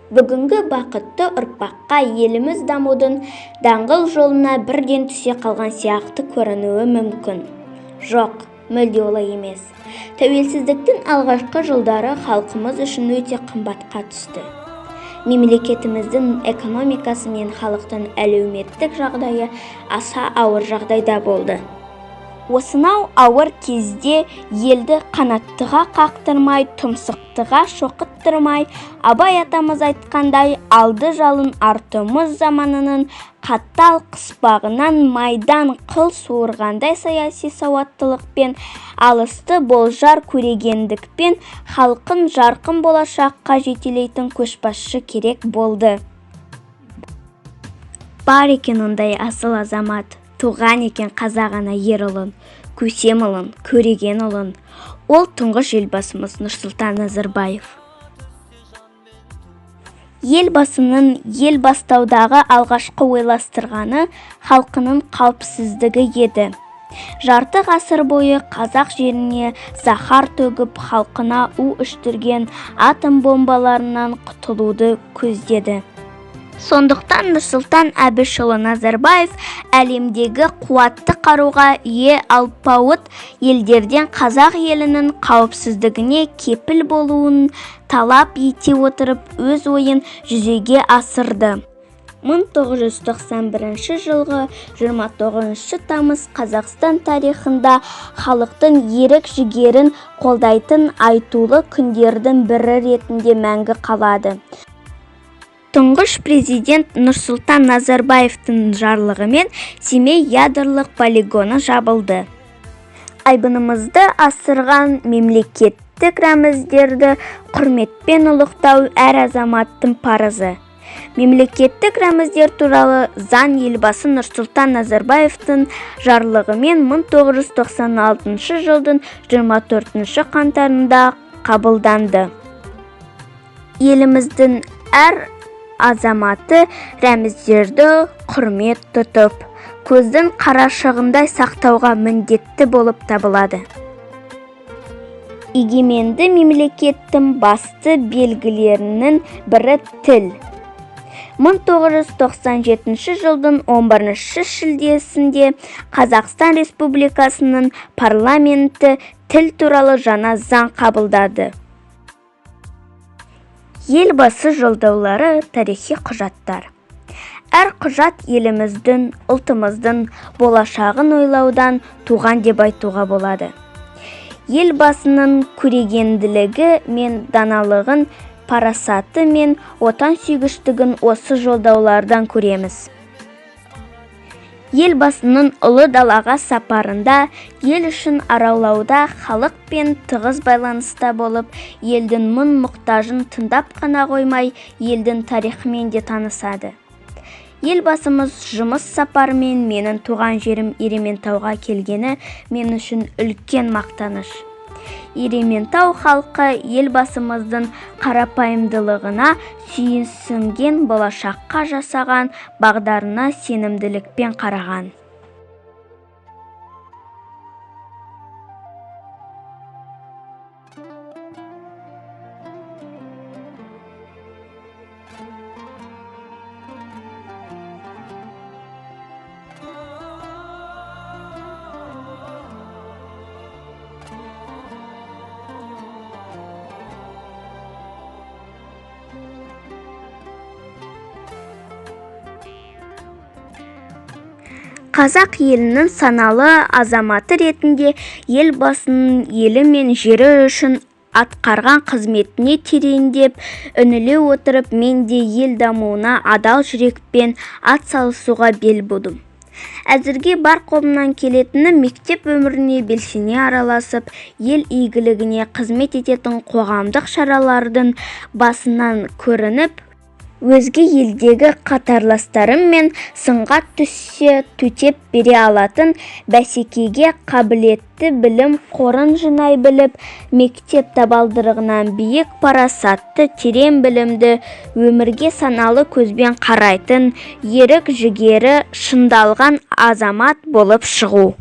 Бүгінгі бақытты ұрпаққа еліміз дамудың даңғыл жолына бірден түсе қалған сияқты көрінуі мүмкін. Жоқ, мүлде олай емес. Тәуелсіздіктің алғашқы жылдары халқымыз үшін өте қымбатқа түсті. Мемлекетіміздің экономикасы мен халықтың әлеуметтік жағдайы аса ауыр жағдайда болды. Осынау ауыр кезде елді қанаттыға қақтырмай, тұмсықтыға шоқыттырмай, Абай атамыз айтқандай, алды жалын арты мұз заманының қатал қыспағынан майдан қыл суырғандай саяси сауаттылықпен, алысты болжар көрегендікпен халқын жарқын болашаққа жетелейтін көшбасшы керек болды. Бар екен ондай асыл азамат, туған екен қазақ ана ер ұлын, көсем ұлын, көреген ұлын. Ол тұңғыш Елбасымыз Нұрсұлтан Назарбаев. Елбасының ел бастаудағы алғашқы ойластырғаны халқының қауіпсіздігі еді. Жарты ғасыр бойы қазақ жеріне заһар төгіп, халқына у іштірген атом бомбаларынан құтылуды көздеді. Сондықтан Нұрсұлтан Әбішұлы Назарбаев әлемдегі қуатты қаруға ие алпауыт елдерден қазақ елінің қауіпсіздігіне кепіл болуын талап ете отырып, өз ойын жүзеге асырды. 1991 жылғы 29 тамыз Қазақстан тарихында халықтың ерік-жігерін қолдайтын айтулы күндердің бірі ретінде мәңгі қалады. Тұңғыш президент Нұрсұлтан Назарбаевтың жарлығымен Семей ядролық полигоны жабылды. Айбынымызды асырған мемлекеттік рәміздерді құрметпен ұлықтау әр азаматтың парызы. Мемлекеттік рәміздер туралы заң Елбасы Нұрсұлтан Назарбаевтың жарлығымен 1996 жылдың 24 қаңтарында қабылданды. Еліміздің әр азаматы рәміздерді құрмет тұтып, көздің қарашығындай сақтауға міндетті болып табылады. Егеменді мемлекеттің басты белгілерінің бірі тіл. 1997 жылдың 11 шілдесінде Қазақстан Республикасының парламенті тіл туралы жаңа заң қабылдады. Елбасы жолдаулары тарихи құжаттар. Әр құжат еліміздің, ұлтымыздың болашағын ойлаудан туған деп айтуға болады. Елбасының көрегенділігі мен даналығын, парасаты мен отансүйгіштігін осы жолдаулардан көреміз. Елбасының ұлы далаға сапарында ел үшін аралауда халықпен тығыз байланыста болып, елдің мұң-мұқтажын тыңдап қана қоймай, елдің тарихымен де танысады. Елбасымыз жұмыс сапарымен менің туған жерім Ерейментауға келгені мен үшін үлкен мақтаныш. Ерейментау халқы Елбасымыздың қарапайымдылығына сүйсінген, болашаққа жасаған бағдарына сенімділікпен қараған. Қазақ елінің саналы азаматы ретінде Елбасының елі мен жері үшін атқарған қызметіне тереңдеп үңіле отырып, мен де ел дамуына адал жүрекпен атсалысуға бел будым. Әзірге бар қолымнан келетіні мектеп өміріне белсене араласып, ел игілігіне қызмет ететін қоғамдық шаралардың басынан көрініп, өзге елдегі қатарластарыммен сынға түссе төтеп бере алатын бәсекеге қабілетті білім қорын жинай біліп, мектеп табалдырығынан биік парасатты, терең білімді, өмірге саналы көзбен қарайтын, ерік-жігері шыңдалған азамат болып шығу.